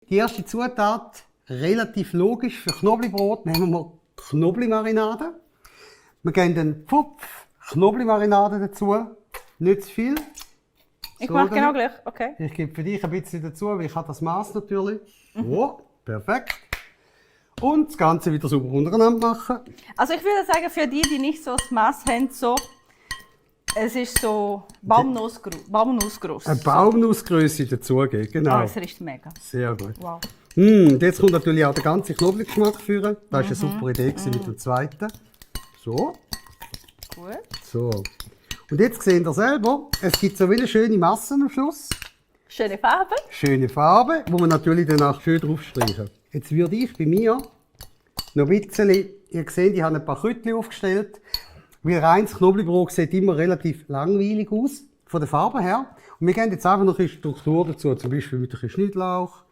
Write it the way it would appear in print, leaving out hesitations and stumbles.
Die erste Zutat, relativ logisch, für Knoblauchbrot nehmen wir Knoblauchmarinade. Wir geben den Pfupf Knoblauchmarinade dazu, nicht zu viel. Ich mache genau gleich, okay. Ich gebe für dich ein bisschen dazu, weil ich habe das Maß natürlich. Oh, perfekt. Und das Ganze wieder sauber untereinander machen. Also ich würde sagen, für die, die nicht so das Maß haben, so, es ist so Baumnussgroß. Eine Baumnussgröße dazugeben, genau. Oh, es riecht mega. Sehr gut. Wow. Und jetzt kommt natürlich auch der ganze Knoblauchgeschmack führen. Das war eine super Idee mit dem zweiten. So. Gut. So. Und jetzt seht ihr selber, es gibt so wie eine schöne Masse am Schluss. Schöne Farbe. Schöne Farbe, wo wir natürlich danach schön draufstreichen. Jetzt würde ich bei mir noch ein bisschen, ihr seht, ich habe ein paar Krütchen aufgestellt, weil reines Knoblauchbrot sieht immer relativ langweilig aus, von der Farbe her. Und wir geben jetzt einfach noch eine Struktur dazu, zum Beispiel mit ein bisschen Schnittlauch,